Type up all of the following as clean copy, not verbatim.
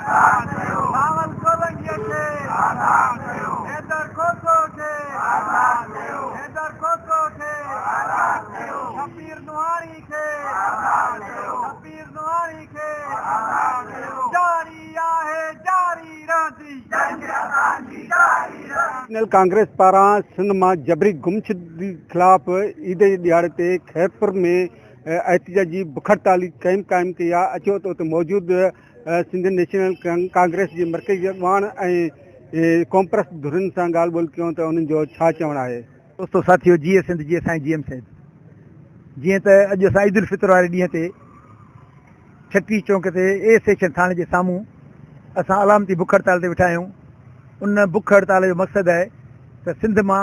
بهاول سولنگيء کي آزاد ڪيو. حيدر کوسو کي آزاد ڪيو. حيدر کوسو کي آزاد ڪيو. شبير نوحاڻي کي آزاد ڪيو. شبير نوحاڻي کي آزاد ڪيو. جاري آهي جاري رهندي. جنگ اسان جي جاري رهندي. نيشنل ڪانگريس پاران سنڌ مان جبري گمشدگي خلاف عيد جي ڏهاڙي تي خيرپور ۾ احتجاجي بک هڙتالي ڪئمپ قائم ڪئي آهي، اچو ته اتي موجود سنڌ نيشنل ڪانگريس جي مرڪزي اڳواڻ ۽ قومپرست ڌرين سان ڳالهه ٻولهه ڪيون ته انهن جو ڇا چوڻ آهي. دوستو ساٿيو جيئي سنڌ جيئي سائين جي ايم سيد جيئن ته اڄ اسان عيد الفطر واري ڏينهن تي ڇٽي چونڪ تي اي سيڪشن ٿاڻي جي سامهون اسان علامتي بک هڙتال تي ويٺا آهيون ان بک هڙتال جو مقصد آهي ته سنڌ مان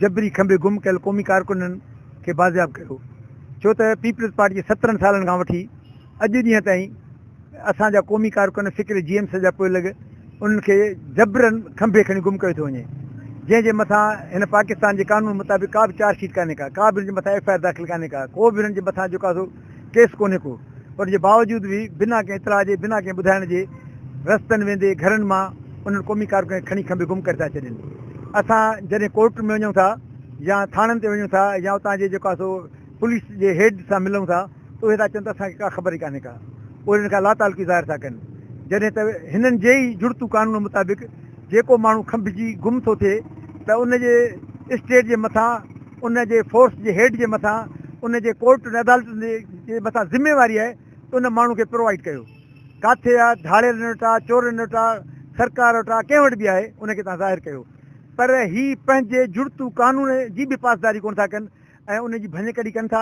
جبري کنڀي گم ڪيل قومي ڪارڪنن کي بازياب ڪيو ڇو ته پيپلز پارٽي جي سترهن سالن کان وٺي اڄ ڏينهن تائين اسان جا قومي ڪارڪن فڪر جي ايم سي جا پوئلڳ انهن کي جبرن کنڀي کڻي گم ڪيو ٿو وڃي جنهن جي مٿان هن پاڪستان جي قانون مطابق ڪا به چارج شيٽ ڪانهي ڪا ڪا به هن جي مٿان ايف I R داخل ڪانهي ڪا ڪو به هنن جي مٿان جيڪو آهي سو ڪيس ڪونهي ڪو ان جي باوجود به بنا ڪنهن اطلاع جي بنا ڪنهن ٻڌائڻ جي رستن ويندي گهرن مان انهن قومي ڪارڪنن کي کڻي کنڀي گم ڪري ٿا ڇڏين اسان جڏهن ڪورٽ ۾ وڃون ٿا يا ٿاڻن تي وڃون ٿا يا اتان جي جيڪو آهي سو پوليس جي هيڊ سان ملون ٿا ته اهي ٿا چون ته اسان کي ڪا خبر ئي ڪانهي ڪا. اهي انهن کان لاتعلقي ظاهر ٿا ڪن. جڏهن ته هنن جي ئي جڙتو قانون مطابق جيڪو ماڻهو کنڀجي گم ٿو ٿئي ته ان جي اسٽيٽ جي مٿان، ان جي فورس جي هيڊ جي مٿان، ان جي ڪورٽن عدالتن جي مٿان ذميواري آهي ته ان ماڻهو کي پرووائيڊ ڪيو. ڪاٿي آ، ڌاڙيلن وٽ آ، چورن وٽ آ، سرڪار وٽ آ، ڪنهن وٽ به آهي ان کي توهان ظاهر ڪيو. پر هي پنهنجي جڙتو قانون جي به پاسداري ڪونه ٿا ڪن ۽ ان جي ڀڃڪڙي ڪن ٿا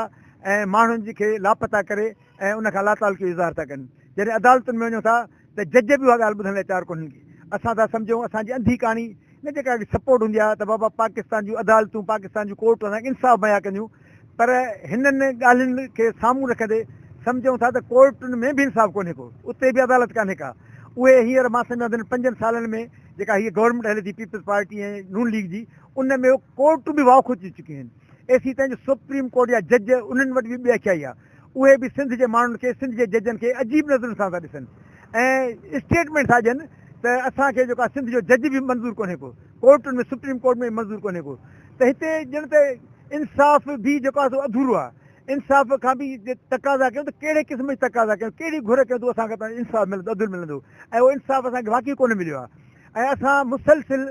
۽ ماڻهن کي لاپتا ڪري ۽ ان کان لاتعلقي جو اظهار ٿا ڪن. جڏهن عدالتن ۾ وڃون ٿا ته جج به اها ڳالهه ٻڌڻ لاء تيار ڪونهن ڪي. اسان ٿا سمجهون اسان جي انڌي ڪاڻي نه جيڪا هڪڙي سپورٽ هوندي آهي ته بابا پاڪستان جون عدالتون پاڪستان جون ڪورٽون اسان کي انصاف مهيا ڪنديون پر هنن ڳالهين کي سامهون رکندي سمجهون ٿا ته ڪورٽن ۾ به انصاف ڪونهي ڪو اتي به عدالت ڪانهي ڪا. اهي هينئر مان سمجهان ٿو هنن پنجن سالن ۾ جيڪا هيء گورنمينٽ هلي ٿي پيپلز پارٽي ۽ نون ليگ جي ان ۾ ڪورٽون به واکو ٿي چڪيون آهن. ايسين تائين جو سپريم ڪورٽ جا جج انهن وٽ به ٻي اکيائي آهي. اهي به سنڌ جي ماڻهن کي سنڌ جي ججن کي عجيب نظرن سان ٿا ڏسن ۽ اسٽيٽمينٽ ٿا ڏين ته اسان کي جيڪو آهي سنڌ جو جج به منظور ڪونهي ڪو ڪورٽن ۾ سپريم ڪورٽ ۾ به منظور ڪونهي ڪو ته هتي ڄڻ ته انصاف به جيڪو آهي سو اڌورو آهي. انصاف کان به تقاضا ڪيون ته ڪهڙي قسم جي تقاضا ڪيون ڪهڙي گهر ڪيون ته اسان کي انصاف ملندو عدل ملندو ۽ اهو انصاف اسان کي واقعي ڪونه مليو آهي ۽ اسان مسلسل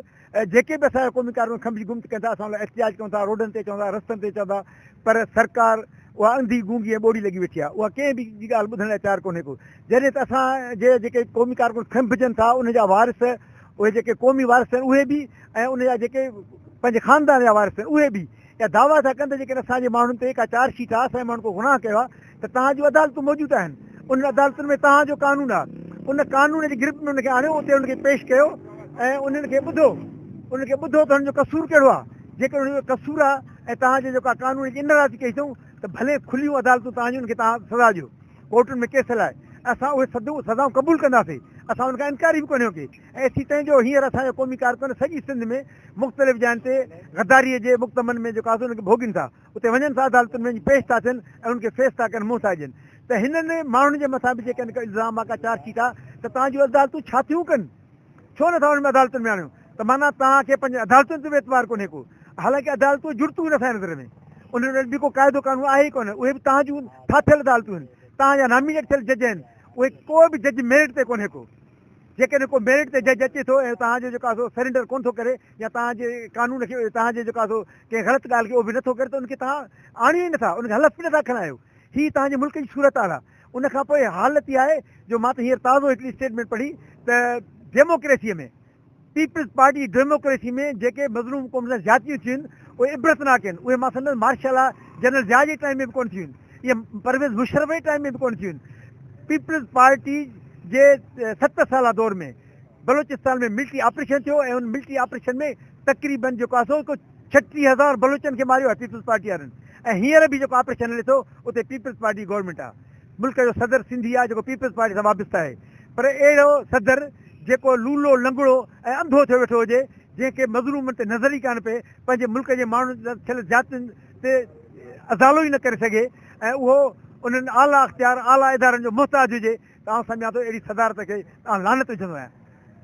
جيڪي به اسان جا قومي ڪارڪن کنڀجي گم ڪن ٿا اسان ان لاء احتجاج ڪيون ٿا روڊن تي اچون ٿا رستن تي اچون ٿا پر سرڪار اها انڌي گونگي ۽ ٻوڙي لڳي ويٺي آهي اها ڪنهن به جي ڳالهه ٻڌڻ لاء تيار ڪونهي ڪو جڏهن ته اسان جي جيڪي قومي ڪارڪن کنڀجن ٿا انهن جا وارث اهي جيڪي قومي وارث آهن اهي به ۽ ان جا جيڪي پنهنجي خاندان جا وارث آهن اهي به اها دعويٰ ٿا ڪن ته جيڪڏهن اسان جي ماڻهن تي ڪا چارج شيٽ آهي، اسان جي ماڻهن ڪو گناهه ڪيو آهي ته توهان جون عدالتون موجود آهن، انهن عدالتن ۾ توهان جو قانون آهي، ان قانون جي گرفت ۾ انهن کي آڻيو، اتي انهن کي پيش ڪيو ۽ انهن کي ٻڌو، انهن کي ٻڌو ته انهن جو قصور ڪهڙو آهي، جيڪڏهن انهن جو قصور آهي ۽ توهان جي جيڪا قانون جي انحرافي ڪئي اٿئون ته ڀلي کليون عدالتون توهان جون انهن کي توهان سزا ڏيو، ڪورٽن ۾ ڪيس هلائي اسان اهي سزائون قبول ڪنداسين، اسان ان کان انڪاري به ڪونهيون ڪي. ايسين تائين جو هينئر اسان جا قومي ڪارڪن سڄي سنڌ ۾ مختلف جاين تي غداريء جي مقدمن ۾ جيڪو آهي سو انهن کي ڀوڳين ٿا، اتي وڃن ٿا عدالتن ۾ وڃي پيش ٿا ٿين ۽ انهن کي فيس ٿا ڪن منهن ٿا ڏين ته هنن ماڻهن جي مٿان به جيڪڏهن ڪو الزام آ ڪا چارج شيٽ آ ته توهان جون عدالتون ڇا ٿيون ڪن؟ ڇو نه ٿا انهن عدالتن ۾ آڻيو ته معنيٰ توهان کي پنهنجين عدالتن تي به اعتبار ڪونهي ڪو حالانڪه عدالتون جڙتون ئي نٿا نظر ۾ انهن وٽ به ڪو قاعدو قانون آهي ئي ڪونه اهي به توهان جون ٺاٿيل عدالتون آهن توهان جا نامينيٽ ٿيل جج آهن اهي ڪو به جج ميرٽ تي ڪونهي ڪو. جيڪڏهن ڪو ميرٽ تي جج اچي ٿو ۽ توهان جو جيڪو آهي سو سرينڊر ڪونه ٿو ڪري يا توهان جي قانون کي توهان جي جيڪو آهي سو ڪنهن غلط ڳالهه کي اوڀي نٿو ڪري ته ان کي توهان آڻيو ئي نٿا ان کي حلف به نٿا کڻايو هي توهان جي ملڪ جي صورتحال آهي ان کان پوء حالت اها آهي جو مان ته هينئر تازو هڪڙي اسٽيٽمينٽ پڙهي ته ڊيموڪريسي ۾ پيپلز پارٽي جي ڊيموڪريسي ۾ جيڪي مظلوم قوم سان زيادتيون ٿيون آهن اهي عبرتناڪ آهن اهي مان سمجهان مارشل لا جنرل ضياء جي ٽائيم ۾ به ڪونه ٿيون آهن اهي پرويز مشرف جي ٽائيم ۾ به ڪونه ٿيون آهن پيپلز پارٽي جي ست سالا دور ۾ بلوچستان ۾ ملٽري آپريشن ٿيو ۽ ان ملٽري آپريشن ۾ تقريبن جيڪو آهي سو 36 هزار بلوچن کي ماريو آهي پيپلز پارٽي وارن ۽ هينئر به جيڪو آپريشن هلي ٿو اتي پيپلز پارٽي جي گورنمينٽ آهي ملڪ جو صدر سنڌي آهي جيڪو پيپلز پارٽي سان وابسته آهي پر اهڙو صدر جيڪو لولو لنگڙو ۽ انڌو ٿيو ويٺو هجي جنهن کي مظلومن تي نظر ئي ڪانه پئي پنهنجي ملڪ جي ماڻهن سان ٿيل زيادتين تي ازالو ئي نه ڪري سگهي ۽ اهو انهن اعليٰ اختيار اعليٰ ادارن جو محتاج هجي. ته آئون سمجهان ٿو اهڙي صدارت کي آئون لعنت وجهندو آهيان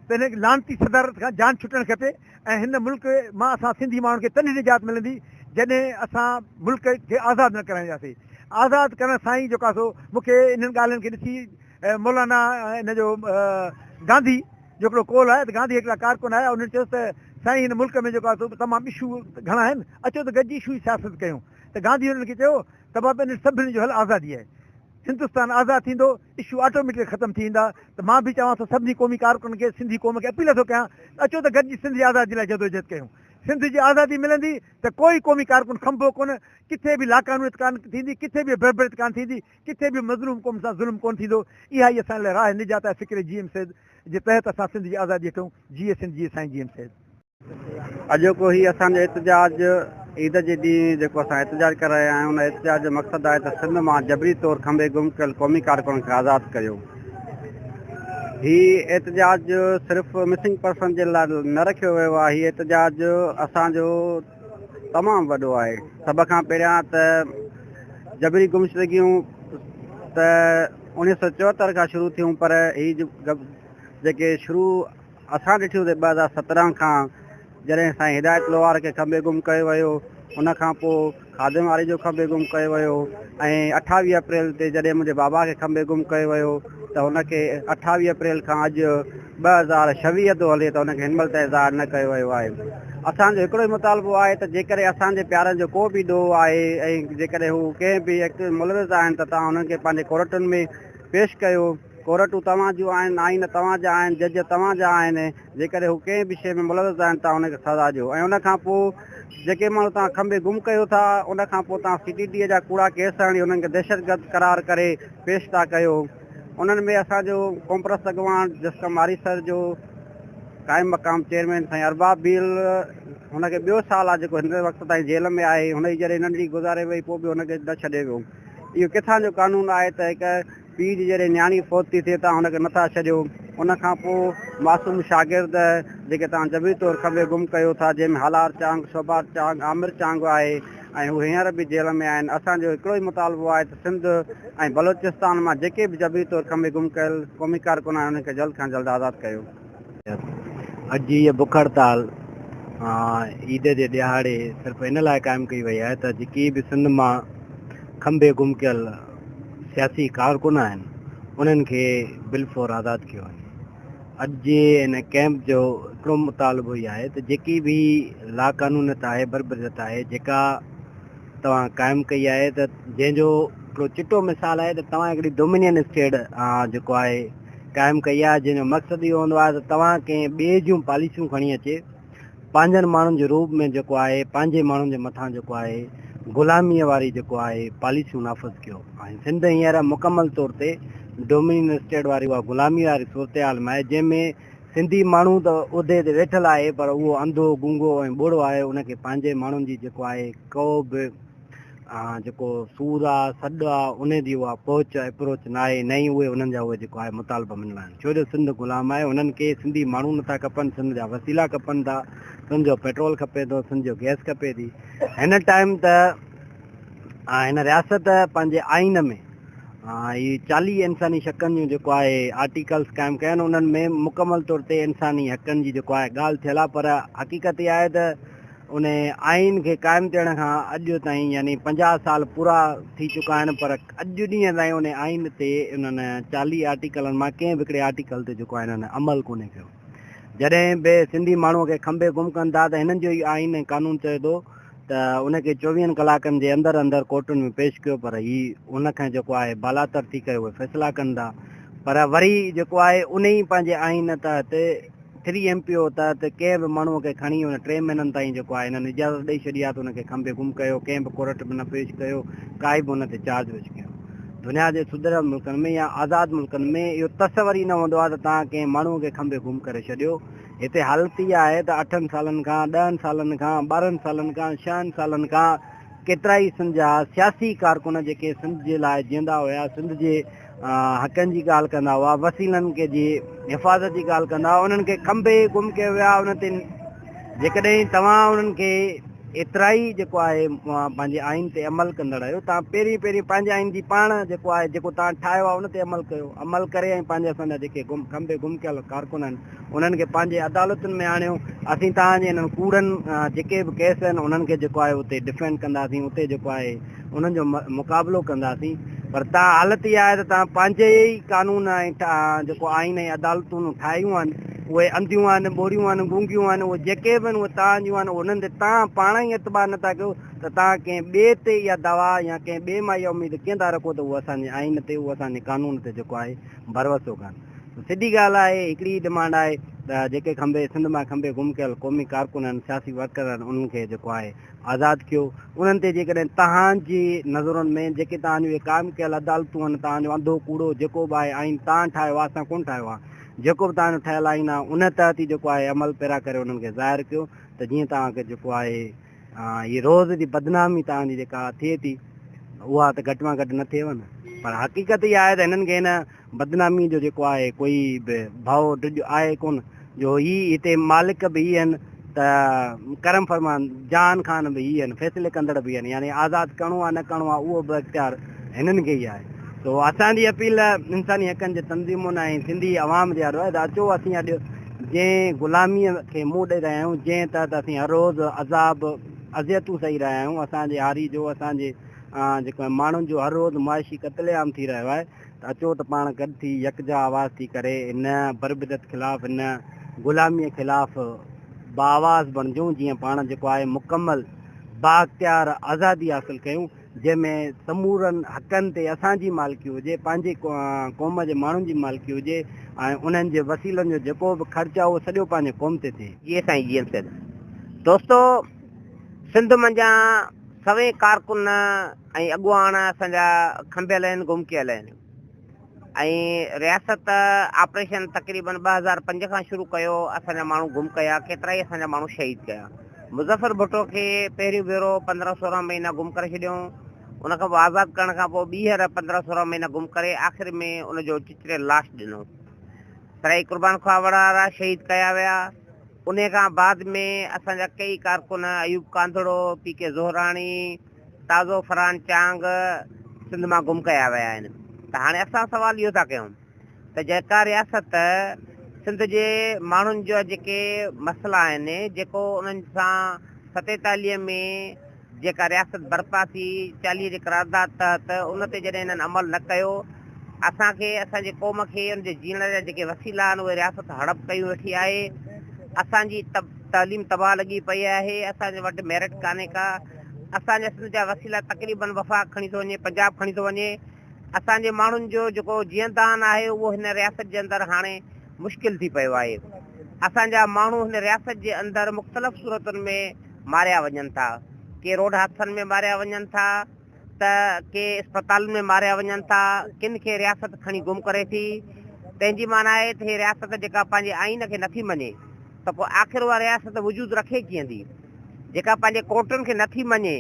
ته هن لعنتي صدارت کان جان ڇٽڻ کپي ۽ هن ملڪ مان اسان سنڌي ماڻهن کي تڏهن نجات ملندي جڏهن اسان ملڪ کي آزاد نه ڪرائينداسين. آزاد ڪرڻ سان ئي جيڪو آهي سو مون کي انهن ڳالهين کي ڏسي مولانا ان جو گانڌي جو هڪڙو قول آهي ته گانڌي هڪڙا ڪارڪن آيا انهن چيس ته سائين هن ملڪ ۾ جيڪو آهي سو تمام اشو گهڻا آهن اچو ته گڏجي اشو جي سياست ڪيون ته گانڌي انهن کي چيو ته بابا انهن سڀني جو حل آزادي آهي هندستان آزاد ٿيندو اشو آٽوميٽڪ ختم ٿي ويندا ته مان به چوان ٿو سڀني قومي ڪارڪنن کي سنڌي قوم کي اپيل ٿو ڪيان ته اچو ته گڏجي سنڌ جي آزادي لاء جدوجهد ڪيون سنڌ جي آزادي ملندي ته ڪوئي قومي ڪارڪن کنڀبو ڪونه ڪٿي به لاقانونيت ڪانه ٿيندي ڪٿي به بربريت ڪانه ٿيندي ڪٿي به مظلوم قوم سان ظلم ڪونه ٿيندو اها ئي اسان لاء راهه نجات آهي فڪر جي ايم سيد جي تحت اسان سنڌ جي آزادي ڪيون جيئي سنڌ جيئي سائين جي ايم سيد. اڄوڪو هي اسان جو احتجاج عيد جي ڏينهن جيڪو اسان احتجاج ڪري رهيا آهيون ان احتجاج جو مقصد آهي ته سنڌ مان جبري طور کنڀي گم ڪيل قومي ڪارڪنن کي آزاد ڪريو. هي احتجاج صرف مسنگ پرسن جي لاء نه رکيو ويو آهي هي احتجاج اسان جو تمام وڏو آهي. سڀ کان پهريان ته جبري گمشدگيون ته 1974 کان شروع ٿيون پر هي جيڪي شروع اسان ڏٺيون ته 2017 کان جڏهن سائين هدايت لوهار کي کنڀي گم ڪيو ويو ان کان پوء خادم واري جو کنڀي گم ڪيو ويو ۽ 28 اپريل تي جڏهن منهنجي بابا کي کنڀي گم ڪيو ويو ته هن کي 28 اپريل کان اڄ 2026 ٿو هلي ته هن کي هن مهل تائين ظاهر نه ڪيو ويو آهي. اسان جو هڪڙو ئي مطالبو آهي ته جيڪڏهن اسان جي پيارن جو ڪو به ڏوهه آهي ۽ جيڪڏهن هو ڪنهن به ايڪٽ ۾ ملوث آهن ته توهان انهن کي پنهنجي ڪورٽن ۾ پيش ڪيو. ڪورٽون توهان جون آهن، آئين توهان جا آهن، جج توهان جا آهن، جيڪڏهن هو ڪنهن به شيء ۾ ملوث آهن توهان انهن کي سزا ڏيو ۽ ان کان پوء جيڪي ماڻهو توهان کنڀي گم ڪيو ٿا ان کان پوء توهان سي ٽي ڊي جا ڪوڙا ڪيس هڻي انهن کي دهشتگرد قرار ڪري پيش ٿا ڪيو. انهن ۾ اسان جو قومپرست اڳواڻ جسقم آريسر جو قائم مقام چيئرمين سائين ارباب ڀيل هن کي ٻيو سال آهي جيڪو هن وقت تائين جيل ۾ آهي هن جي جڏهن ننڍڙي گذاري وئي پوء به هن کي نه ڇڏيو ويو اهو ڪٿان جو قانون آهي ته هڪ پيء جي جڏهن نياڻي فوت ٿي ٿئي تان هن کي نٿا ڇڏيو ان کان پوء معصوم شاگرد جيڪي توهان جبري طور کنڀي گم ڪيو ٿا جنهن ۾ هالار چانگ شوبار چانگ عامر چانگ آهي ۽ هو هينئر به جيل ۾ آهن اسان جو هڪڙو ئي مطالبو آهي ته سنڌ ۽ بلوچستان مان جيڪي به جبري طور کنڀي گم ڪيل قومي ڪارڪن آهن انهن کي جلد کان جلد آزاد ڪيو. اڄ جي هيء بک هڙتال عيد جي ڏهاڙي صرف ان لاء قائم ڪئي وئي آهي ته جيڪي به سنڌ مان کنڀي گم ڪيل سياسي ڪارڪن آهن انهن کي بالفور آزاد ڪيو وڃي. اڄ جي ان ڪئمپ جو هڪڙو مطالبو هي آهي ته جيڪي به لاقانونيت آهي، بربريت آهي جيڪا توهان قائم ڪئي آهي ته جنهن جو هڪڙو چٽو مثال آهي ته توهان هڪڙي ڊومينين اسٽيٽ جيڪو آهي قائم ڪئي آهي جنهن جو مقصد اهو هوندو آهي ته توهان ڪنهن ٻئي جون پاليسيون کڻي اچي پنهنجن ماڻهن جي روپ ۾ جيڪو آهي پنهنجي ماڻهن جي مٿان جيڪو آهي غلاميء واري جيڪو آهي پاليسيون نافذ ڪيو ۽ سنڌ هينئر مڪمل طور تي ڊومينين اسٽيٽ واري اها غلامي واري صورتحال ۾ آهي جنهن ۾ سنڌي ماڻهو ته عهدي تي ويٺل آهي پر اهو انڌو گونگو ۽ ٻوڙو آهي ان کي پنهنجي ماڻهن جي جيڪو آهي ڪو به جيڪو سور آ سڏ آ انهي جي اها پهچ ايپروچ ناهي نه ئي اهي انهن جا اهي جيڪو آهي مطالبا مڃڻا آهن ڇو جو سنڌ غلام آهي انهن کي سنڌي ماڻهو نٿا کپن سنڌ جا وسيلا کپن ٿا سنڌ جو پيٽرول کپي ٿو سنڌ جو گئس کپي ٿي هن ٽائيم ته هن رياست پنهنجي آئين ۾ هي 40 انساني شڪن جون جيڪو آهي آرٽيڪلس قائم ڪيا آهن انهن ۾ مڪمل طور تي انساني حقن جي جيڪو آهي ڳالهه ٿيل آهي پر حقيقت اها آهي ته ان آئين کي قائم ٿيڻ کان اڄ تائين يعني 50 سال پورا ٿي چڪا آهن پر اڄ ڏينهن تائين ان آئين تي انهن 40 آرٽيڪلن مان ڪنهن به هڪڙي آرٽيڪل تي جيڪو آهي انهن عمل ڪونهي ڪيو. جڏهن به سنڌي ماڻهوء کي کنڀي گم ڪن ٿا ته هنن جو ئي آئين ۽ قانون چئي ٿو ته ان کي چوويهن ڪلاڪن جي اندر اندر ڪورٽن ۾ پيش ڪيو پر هي ان کان جيڪو آهي بالاتر ٿي ڪري اهي فيصلا ڪن ٿا پر وري جيڪو آهي ان ئي پنهنجي آئين تحت ٿري ايم پي او تحت ڪنهن به ماڻهوء کي کڻي ان ٽي مهينن تائين جيڪو آهي هنن اجازت ڏئي ڇڏي آهي ته ان کي کنڀي گم ڪيو، ڪنهن به ڪورٽ ۾ نه پيش ڪيو، ڪائي به ان تي چارج ويش ڪيو. دنيا جي سڌريل ملڪن ۾ يا آزاد ملڪن ۾ اهو تصور ئي نه هوندو آهي ته توهان ڪنهن ماڻهوء کي کنڀي گم ڪري ڇڏيو. هتي حالت اها آهي ته اٺن سالن کان، ڏهن سالن کان، ٻارهن سالن کان، ڇهن سالن کان ڪيترائي سنڌ جا سياسي ڪارڪن جيڪي سنڌ جي لاء جيئندا هيا، سنڌ جي حقن جي ڳالهه ڪندا هئا، وسيلن کي جي حفاظت جي ڳالهه ڪندا هئا، انهن کي کنڀي گم ڪيو ويا، انهن تي جيڪڏهن توهان انهن کي ايترا ئي جيڪو آهي پنهنجي آئين تي عمل ڪندڙ آهيو، توهان پهرين پهرين پنهنجي آئين جي پاڻ جيڪو آهي جيڪو توهان ٺاهيو آهي ان تي عمل ڪيو، عمل ڪري ۽ پنهنجي اسان جا جيڪي گم کنڀي گم ڪيل ڪارڪن آهن انهن کي پنهنجي عدالتن ۾ آڻيو، اسين توهان جي انهن ڪوڙن جيڪي به ڪيس آهن انهن کي جيڪو آهي اتي ڊفينڊ ڪنداسين، اتي جيڪو آهي انهن جو مقابلو ڪنداسين، پر توهان حالت اها آهي ته توهان پنهنجي ئي قانون ۽ جيڪو آئين ۽ عدالتون ٺاهيون آهن اهي انڌيون آهن، ٻوڙيون آهن، گونگيون آهن، اهي جيڪي به آهن اهي توهان جون آهن، انهن تي توهان پاڻ ئي اعتبار نٿا ڪيو ته توهان ڪنهن ٻئي تي اها دعويٰ يا ڪنهن ٻئي مان اها اميد ڪيئن ٿا رکو ته اهو اسان جي آئين تي، اهو اسان جي قانون تي جيڪو آهي ڀروسو ڪن. سڌي ڳالهه آهي هڪڙي ئي ڊمانڊ آهي ته جيڪي کنڀي سنڌ مان کنڀي گم ڪيل قومي ڪارڪن آهن، سياسي ورڪر آهن انهن کي جيڪو آهي آزاد ڪيو، انهن تي جيڪڏهن توهان جي نظرن ۾ جيڪي توهان جون اهي قائم ڪيل عدالتون آهن، توهان جو انڌو ڪوڙو جيڪو به آهي آئين توهان ٺاهيو آهي اسان ڪونه ٺاهيو آهي، جيڪو به توهان جو ٺهيل آئين آهي ان تحت ئي جيڪو آهي عمل پيرا ڪري انهن کي ظاهر ڪيو ته جيئن توهان کي جيڪو آهي هي روز جي بدنامي توهان جي جيڪا ٿئي ٿي اها ته گهٽ مان گهٽ نه ٿئيو نه پر حقيقت اها آهي ته هنن کي هن بدنامي جو جيڪو آهي ڪوئي به ڀؤ ڊڄ آهي ڪونه جو هي هتي مالڪ به هي آهن ته ڪرم فرمان جهان خان به هي آهن فيصلي ڪندڙ به هي آهن يعني آزاد ڪرڻو آهي نه ڪرڻو آهي اهو به اختيار هنن کي ئي آهي سو اسان جي اپيل انساني حقن جي تنظيمن ۽ سنڌي عوام جي آڏو آهي ته اچو اسين اڄ جنهن غلاميء کي منهن ڏئي رهيا آهيون جنهن تحت اسين هر روز عذاب اذيتون سهي رهيا آهيون اسان جي هاري جو اسان جي جيڪو ماڻهن جو هر روز معاشي قتل عام ٿي رهيو آهي ته اچو ته پاڻ گڏ ٿي يڪجا آواز ٿي ڪري هن بربريت خلاف هن غلاميء خلاف باآواز بڻجون جيئن پاڻ جيڪو آهي مڪمل بااختيار آزادي حاصل ڪيون جنهن ۾ سمورن حقن تي اسان جي مالڪي هجي پنهنجي قوم جي ماڻهن جي مالڪي هجي ۽ انهن جي وسيلن جو جيڪو به خرچ آهي اهو سڄو پنهنجي قوم تي ٿئي. جي سائين جي ايم سيد دوستو سنڌ منجهان سوين ڪارڪن ۽ اڳواڻ اسان جا کنڀيل آهن گم ڪيل آهن ۽ رياست آپريشن تقريبن 2005 کان شروع ڪيو اسان جا ماڻهو گم ڪيا ڪيترائي اسان جا ماڻهو شهيد ڪيا مظفر ڀٽو کي پهريون ڀيرو 15 16 مهينا گم ڪري ڇڏيو ان کان پوء آزاد ڪرڻ کان پوء ٻيهر 15 16 مهينا گم ڪري آخر ۾ ان جو چچريل لاش ڏنو سرائي قربان خواوڙ وارا شهيد ڪيا ويا انهي کان بعد ۾ اسان جا ڪيئي ڪارڪن ايوب ڪانڌڙو، پي ڪي زهراڻي، تازو فرحان چانگ سنڌ مان گم ڪيا ويا آهن ته هاڻي اسان سوال اهو ٿا ڪيون ته جيڪا رياست سنڌ جي ماڻهن جا جيڪي مسئلا آهن جيڪو انهن سان 47 ۾ جيڪا رياست برپا ٿي 40 جي قرارداد تحت ان تي جڏهن هنن عمل نه ڪيو اسان کي اسان جي قوم کي ان جي جيئڻ جا جيڪي وسيلا آهن اهي رياست هڙپ ڪيون ويٺي آهي اسان جي تعليم تباهه لڳي پئي آهي اسان جي وٽ ميرٽ ڪانهي ڪا اسان جا سنڌ جا وسيلا تقريبن وفاق کڻي ٿو وڃي پنجاب کڻي ٿو وڃي اسان جي ماڻهن جو جيڪو جيئندان آهي اهو هن رياست جي اندر هاڻي مشڪل ٿي پيو آهي اسان جا ماڻهو هن رياست جي اندر مختلف صورتن ۾ ماريا وڃن ٿا، ڪي روڊ حادثن ۾ ماريا وڃن ٿا ته ڪي اسپتالن ۾ ماريا وڃن ٿا، ڪن کي رياست کڻي گم ڪري ٿي، تنهن جي معنيٰ آهي ته هي رياست جيڪا پنهنجي آئين کي نٿي مڃي ته پوء آخر اها رياست وجود رکي ڪيئن ٿي؟ جيڪا پنهنجي ڪورٽن کي نٿي مڃي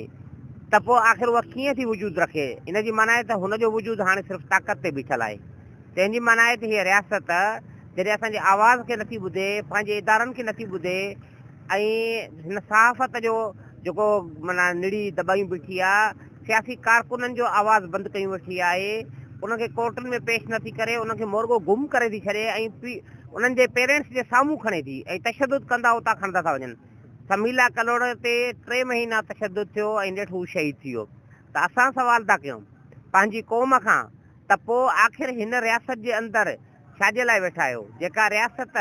ته پوء آخر اها ڪيئن ٿي وجود رکي؟ ان جي معنيٰ آهي ته هن جو وجود هاڻي صرف طاقت تي بيٺل آهي. تنهن جي معنيٰ آهي ته هيء رياست جڏهن اسان جي آواز کي نٿي ٻڌي، پنهنجي ادارن کي نٿي ٻڌي، ۽ هن صحافت جو جيڪو معنيٰ نڙي دٻايون بيٺي آ، سياسي ڪارڪنن جو آواز بند ڪيون ويٺي آهي، انهن کي ڪورٽن ۾ پيش نٿي ڪري، انهن کي مورڳو گم ڪري ٿي ڇڏي ۽ انهن جي پيرينٽس جي سامهون کڻي ٿي ۽ تشدد ڪندا اتان کڻندا ٿا وڃن. سميلا ڪلهوڙو تي 3 مهينا تشدد ٿيو ۽ نيٺ هو شهيد ٿي ويو ته اسان سوال ٿا ڪيون پنهنجي قوم کان ته پوء آخر هن رياست جي اندر ڇا جي لاء ويٺا آهيو؟ جيڪا رياست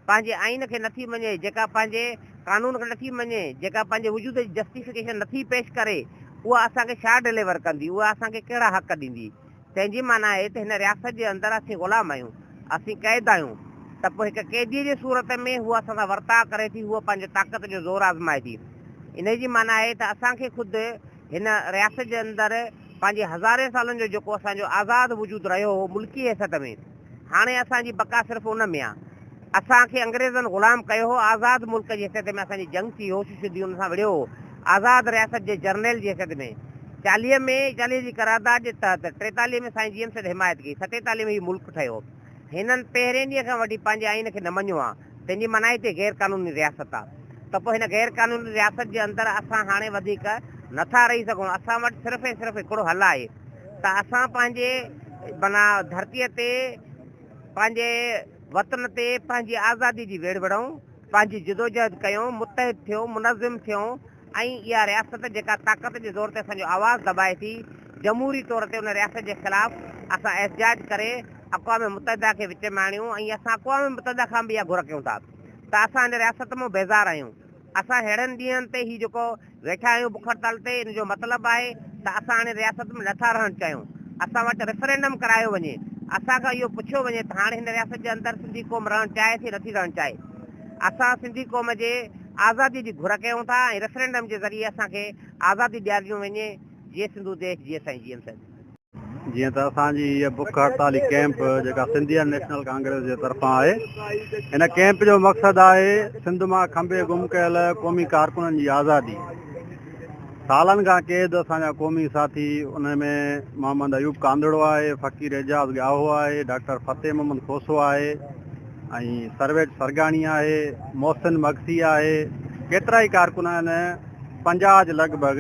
پنهنجي آئين کي نٿي مڃي، جيڪا پنهنجي قانون کي نٿي مڃي، جيڪا پنهنجي وجود جي جسٽيفڪيشن نٿي پيش ڪري، اها اسان کي ڇا ڊليور ڪندي، اها اسان کي ڪهڙا حق ڏيندي؟ تنهن جي معنيٰ آهي ته هن رياست جي اندر اسين غلام آهيون، اسين قيد آهيون ته پوء هڪ قيديء جي صورت ۾ هوء اسان سان ورتاء ڪري ٿي، هوء پنهنجي طاقت جو زور آزمائي ٿي. انهيء جي معنيٰ آهي ته اسان کي خود هن رياست جي اندر پنهنجي هزارين سالن جو جيڪو اسان جو آزاد وجود رهيو هو ملڪي حيثيت ۾، هاڻي اسان جي بقا صرف ان ۾ آ. اسان کي انگريزن غلام ڪيو هو، آزاد ملڪ جي حيثيت ۾ اسان جي جنگ ٿي، هوش شڌي ان سان وڙهيو هو، آزاد رياست جي جرنيل جي حيثيت ۾. 40 ۾ 40 جي قرارداد جي تحت 43 ۾ سائين جي ايم سيد حمايت ڪئي، 47 ۾ هي ملڪ ٺهيو. هنن پهرين ڏينهن کان وٺي پنهنجي آئين کي نه مڃيو آ، تنهن جي معنيٰ هتي غير قانوني رياست آ. ته پوء هن غير قانوني رياست جي اندر اسان هاڻي وڌيڪ نٿا رهي سگهون. اسان وٽ صرف ۽ صرف هڪڙو حل آهي ته اسان پنهنجي معنيٰ ڌرتيء تي پنهنجي وطن تي پنهنجي آزادي جي ويڙهه وڙهون، پنهنجي جدوجهد ڪيون، متحد ٿيون، منظم ٿيون ۽ اها رياست جيڪا طاقت جي زور تي اسان جو آواز دٻائي ٿي، جمهوري طور تي ان رياست جي خلاف اسان احتجاج ڪري اقوام متحده کي وچ ۾ آڻيون ۽ اسان اقوام متحده کان به اها گهر ڪيون ٿا ته اسان هن رياست مان بيزار آهيون. اسان ههڙن ڏينهن تي هي جيڪو ويٺا آهيون بک هڙتال تي ان جو مطلب آهي ته اسان هاڻي رياست ۾ نٿا رهڻ چاهيون. اسان وٽ ريفرينڊم ڪرايو وڃي. اسان کان اهو پڇيو وڃي ته هاڻي هن رياست جي اندر سنڌي قوم رهڻ چاهي ٿي نٿي رهڻ چاهي. اسان سنڌي قوم جي آزادي جي گهر ڪيون ٿا ۽ ريفرينڊم جي ذريعي اسان کي آزادي ڏياريون وڃي. جيئي سنڌو ديش جيئي سائين جي ايم سيد. جيئن ته اسان جي هيء بک هڙتالي ڪئمپ جيڪا سنڌين نيشنل ڪانگريس جي طرفان آهي هن ڪئمپ جو مقصد آهي سنڌ مان کنڀي گم ڪيل قومي ڪارڪنن جي آزادي. سالن کان قيد اسان جا قومي ساٿي ان ۾ محمد ايوب ڪانڌڙو آهي، فقير اعجاز ڳاهو آهي، ڊاڪٽر فتح محمد کوسو آهي ۽ سرويچ سرگاڻي آهي، محسن مگسي آهي، ڪيترائي ڪارڪن آهن 50 جي لڳ ڀڳ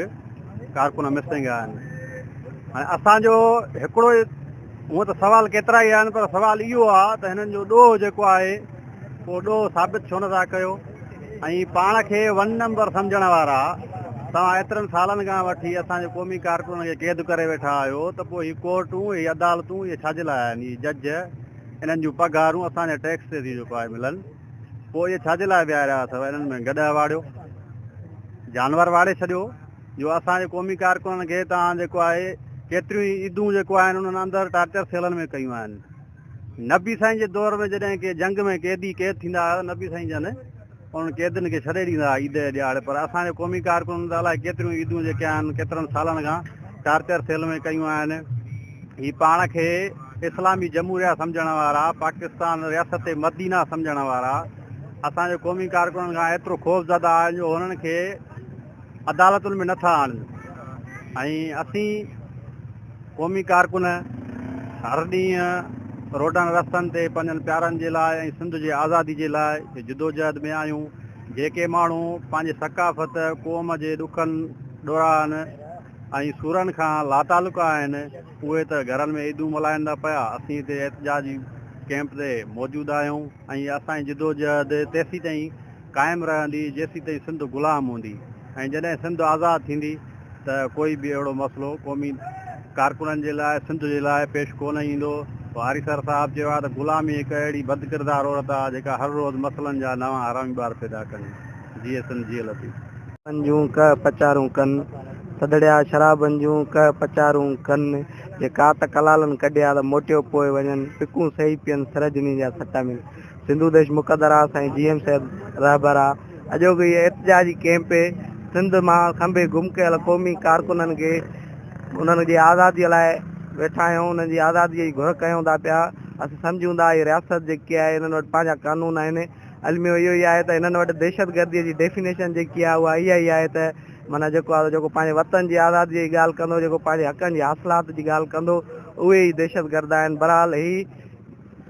ڪارڪن مسنگ آهن. هاڻي اسان جو هڪڙو هونء ته سوال ڪيترائي آهن پر سوال اهو آهي ته هنن جو ڏوهه جيڪو آهي اهو ڏوهه ثابت ڇو نٿا ڪيو ۽ پاڻ کي ون نمبر سمجهڻ وارا توهان ايترن سالن کان وٺي اسان جي قومي ڪارڪنن کي قيد ڪري ويٺا آهيو ته پوء هي ڪورٽون هي عدالتون اهي ڇا جي لاء آهن هي جج انهن جون پگهارون اسان جي ٽيڪس تي ٿي جيڪو آهي ملن پوء اهي ڇا جي لاء ويهاريا اٿو انهن ۾ گڏهه واڙيو جانور واڙي ڇڏيو جو اسان جي قومي ڪارڪنن کي توهان جيڪو آهي ڪيتريون ئي عيدون جيڪو آهن انهن اندر ٽارچر سيلن ۾ ڪيون آهن نبي سائين جي دور ۾ جڏهن ڪنهن جنگ ۾ قيدي قيد ٿيندا هئا ته نبي سائين جن انهن قيدين کي ڇڏي ڏيندا هئا عيد جي ڏهاڙي پر اسان جي قومي ڪارڪنن ته الائي ڪيتريون عيدون جيڪي آهن ڪيترن سالن کان ٽارچر سيل ۾ ڪيون آهن. هي پاڻ کي اسلامي جمهوريه سمجهڻ وارا، پاڪستان رياست مدينه سمجهڻ وارا اسان جي قومي ڪارڪنن کان ايترو خوفزده آهن جو هنن کي عدالتن ۾ نٿا آڻن ۽ اسين قومي ڪارڪن هر ڏينهن روڊن رستن تي پنهنجن پيارن جي لاء ۽ سنڌ جي آزادي جي لاء جدوجهد ۾ آهيون. جيڪي ماڻهو پنهنجي ثقافت، قوم جي ڏکن ڏوراهن ۽ سورن کان لاتعلق آهن، اهي ته گهرن ۾ عيدون ملهائين ٿا پيا. اسين هتي احتجاجي ڪئمپ تي موجود آهيون ۽ اسان جي جدوجهد تيسيتائين قائم رهندي جيسيتائين سنڌ غلام هوندي ۽ جڏهن سنڌ آزاد ٿيندي ته ڪوئي به اهڙو مسئلو قومي ڪارڪنن جي لاء سنڌ جي لاء پيش ڪونه ايندو. آريسر صاحب چيو آهي ته غلامي هڪ اهڙي بدڪردار عورت آهي جيڪا هر روز مسئلن جا نوان حرامي ٻار پيدا ڪندي. جيئي سنڌ جيئي لطيف. شرابن جون ڪهه پچارون ڪن. سڌڙيا شرابن جون ڪهه پچارون ڪن. جي ڪات ڪلالن ڪڍيا ته موٽيو پوء وڃن. پڪون سهي پين سرجني جا سٽا مين. سنڌو ديش مقدر آ سائين جي ايم سيد رهبر آ. اڄوڪي هيء احتجاجي ڪئمپ سنڌ مان کنڀي گم ڪيل قومي ڪارڪنن کي انهن جي آزادي لاء ويٺا آهيون انهن جي آزادي جي گهر ڪيون ٿا پيا اسين سمجهون ٿا هي رياست جيڪي آهي انهن وٽ پنهنجا قانون آهن الميو اهو ئي آهي ته انهن وٽ دهشتگردي جي ڊيفينيشن جيڪي آهي اها اها ئي آهي ته معنيٰ جيڪو آهي جيڪو پنهنجي وطن جي آزادي جي ڳالهه ڪندو جيڪو پنهنجي حقن جي حاصلات جي ڳالهه ڪندو اهي ئي دهشتگرد آهن بهرحال هي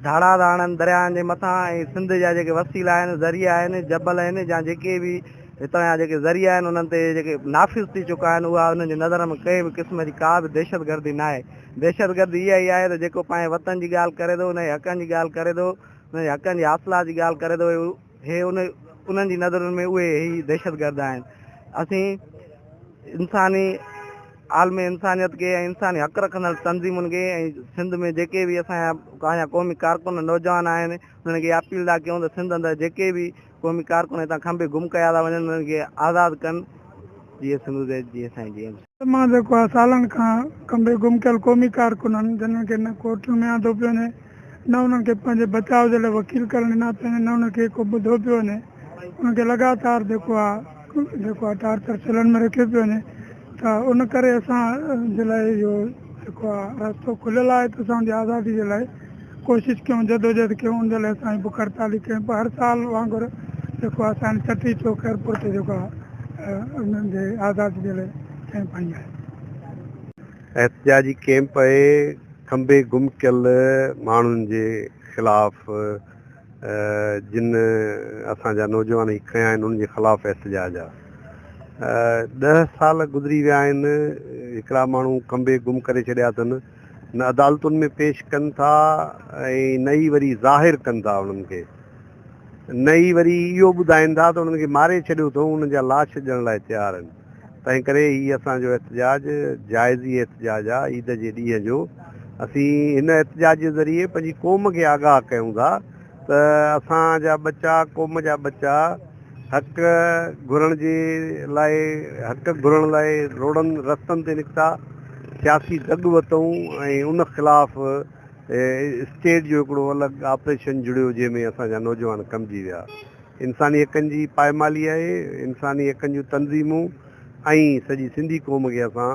ڌاڙا ٿا هڻن درياهن جي مٿان ۽ سنڌ جا جيڪي وسيلا آهن، ذريعا آهن، جبل آهن يا جيڪي به هتان جا جيڪي ذريعا آهن انهن تي جيڪي نافذ ٿي چڪا آهن اها انهن جي نظر ۾ ڪنهن به قسم جي ڪا به دهشتگردي ناهي. دهشتگردي اها ئي آهي ته جيڪو پنهنجي وطن جي ڳالهه ڪري ٿو، ان جي حقن جي ڳالهه ڪري ٿو، ان جي حقن جي حاصلات جي ڳالهه ڪري ٿو هي ان انهن جي نظرن ۾ اهي ئي دهشتگرد آهن. اسين انساني عالم انسانيت کي ۽ انساني حق رکندڙ تنظيمن کي ۽ سنڌ ۾ جيڪي به اسان جا پنهنجا قومي ڪارڪن نوجوان آهن انهن کي اپيل ٿا ڪيون ته سنڌ اندر جيڪي به قومي ڪارڪن هتان کنڀي گم ڪيا ٿا وڃن انهن کي آزاد ڪن. جيئي سنڌو ديس جيئي سائين جي ايم. مان جيڪو آهي سالن کان کنڀي گم ڪيل قومي ڪارڪنن جنھن کي نه ڪورٽن ۾ آندو پيو وڃي نه انهن کي پنهنجي بچاء جي لاء وڪيل ڪرڻ ڏنا پيا وڃن نه انهن کي ڪو ٻڌو پيو وڃي انهن کي لڳاتار جيڪو آهي جيڪو آهي ٽارچر سيلن ۾ رکيو پيو وڃي ته ان ڪري اسان جي لاء اهو جيڪو آهي رستو کليل آهي ته اسان ان جي آزادي جي لاء ڪوشش ڪيون جدوجهد ڪيون ان جي لاء اسان هي بک هڙتالي ڪيون پوء هر سال وانگر جيڪو آهي اسان ڇٽي چوڪ ايئرپورٽ تي جيڪو آهي انهن جي آزادي جي لاء ڪئمپ هنئي آهي. احتجاجي ڪئمپ ۽ کنڀي گم ڪيل ماڻهن جي خلاف جن اسان جا نوجوان هي کنيا آهن انهن جي خلاف احتجاج آ. ڏهه سال گذري ويا آهن هڪڙا ماڻهو کنڀي گم ڪري ڇڏيا اٿن نه عدالتن ۾ پيش ڪن ٿا ۽ نه ئي وري ظاهر ڪن ٿا انهن کي نه ئي وري اهو ٻڌائين ٿا ته انهن کي ماري ڇڏيو اٿئون انهن جا لاش ڏيڻ لاء تيار آهن تنهن ڪري هي اسان جو احتجاج جائزي احتجاج آ عيد جي ڏينهن جو اسين هن احتجاج جي ذريعي پنهنجي قوم کي آگاهه ڪيون ٿا ته اسان جا ٻچا قوم جا ٻچا حق گهرڻ جي لاء حق گهرڻ لاء روڊن رستن تي نڪتا سياسي دڳ وتئون ۽ ان خلاف اسٽيٽ جو هڪڙو الڳ آپريشن جڙيو جنهن ۾ اسان جا نوجوان ڪمجي ويا انساني حقن جي پائمالي آهي انساني حقن جون تنظيمون ۽ سڄي سنڌي قوم کي اسان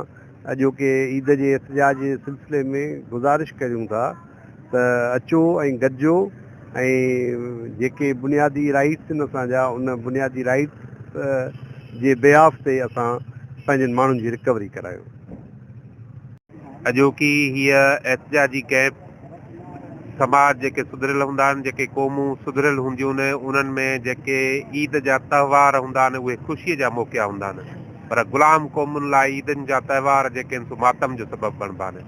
اڄوڪي عيد جي احتجاج جي سلسلي ۾ گذارش ڪريون ٿا ته اچو ۽ گڏجو ۽ جيڪي بنيادي رائيٽس آهن اسان جا ان بنيادي رائيٽس جي بيهاف تي اسان پنهنجن ماڻهن جي رڪوري ڪرايون. اڄوڪي هيء احتجاجي ڪئمپ سماج جيڪي سڌريل هوندا آهن، جيڪي قومون سڌريل هونديون انهن ۾ جيڪي عيد جا تهوار هوندا آهن اهي خوشيء جا موقعا هوندا آهن پر غلام قومن لاء عيدن جا تهوار جيڪي آهن سو ماتم جو سبب بڻبا آهن.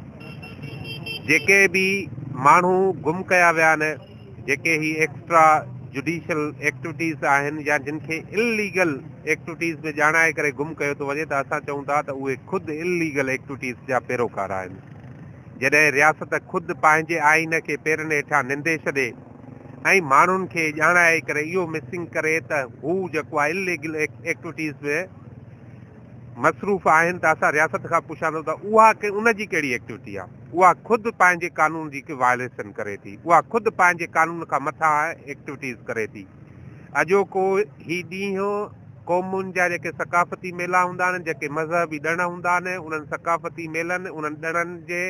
جيڪي به ماڻهو گم ڪيا ويا آهن، جيڪي هي ايڪسٽرا جڊيشل ايڪٽوٽيز آهن يا جن کي اليگل ايڪٽوٽيز ۾ ڄاڻائي ڪري گم ڪيو ٿو وڃي ته اسان چئون ٿا ته اهي خود اليگل ايڪٽوٽيز جا پيروڪار آهن. جڏهن رياست خود پنهنجي آئين کي پيرن هيٺان نندي ڇڏي ۽ ماڻهن کي ڄاڻائي ڪري اهو مسنگ ڪري ته هو جيڪو آهي اليگل ايڪٽوٽيز ۾ مصروف آهن ته اسان رياست کان پڇان ٿو ته اها ان جي ڪهڙي ايڪٽوٽي آهي؟ اها خود پنهنجي قانون جي وائليشن ڪري ٿي، اها خود پنهنجي قانون کان مٿان ايڪٽوٽيز ڪري ٿي. اڄوڪو هي ڏينهن قومن جا جيڪي ثقافتي ميلا هوندا آهن، جيڪي مذهبي ڏڻ هوندا آهن، انهن ثقافتي ميلن، انهن ڏڻن جي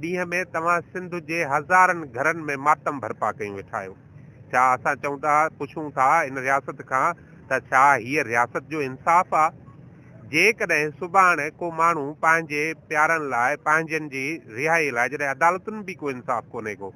ڏينهن ۾ توهان سنڌ جي هزارن گهرن ۾ ماتم برپا ڪيون ويٺا آهيو. ڇا اسان چئون ٿا، پڇون ٿا ان رياست کان ته ڇا هيء رياست جو انصاف آ؟ جيڪڏهن سڀاڻ ڪو ماڻهو پنهنجي پيارن لاء، پنهنجن جي رهائيء لاء جڏهن عدالتن به ڪو انصاف ڪونهي ڪو،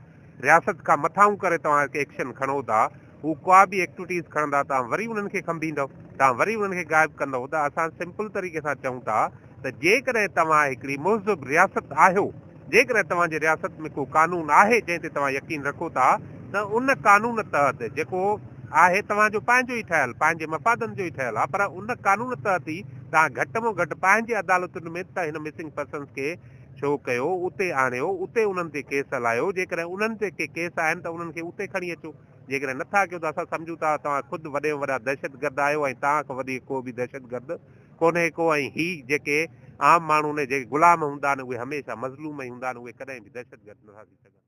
رياست کان مٿانهون ڪري توهان ايڪشن کڻو ٿا، هو ڪا به ايڪٽوٽيز کڻندا توهان وري انهن کي کنڀيندؤ، توهان وري انهن کي غائب ڪندؤ ته اسان سمپل طريقي سان چئون ٿا ته جيڪڏهن توهان هڪڙي مهذب رياست آهيو، جيڪڏهن توهان جي رياست ۾ ڪو قانون آهي جنهن تي توهان يقين رکو ٿا ته ان قانون تحت جيڪو آهي توهان جو پنهنجو ئي ٺهيل پنهنجي مفادن جو ئي ٺهيل آهي پر ان قانون تحت ئي توهان گهٽ مان گهٽ پنهنجي عدالتن ۾ ته هن مسنگ پرسنز کي ڇو ڪيو اتي آڻيو اتي انهن تي ڪيس هلايو جيڪڏهن انهن تي ڪي ڪيس آهن ته انهن کي اتي کڻي اچو جيڪڏهن نٿا ڪيو ته اسان سمجهون ٿا توهان خود وڏي ۾ وڏا دهشتگرد آهيو ۽ توهان کان وڌيڪ ڪو به دهشتگرد ڪونهي ڪو ۽ هي جيڪي عام ماڻهو نه جيڪي غلام هوندا آهن اهي هميشه مظلوم ئي هوندا آهن اهي ڪڏهن به دهشتگرد نٿا ٿي سگهن.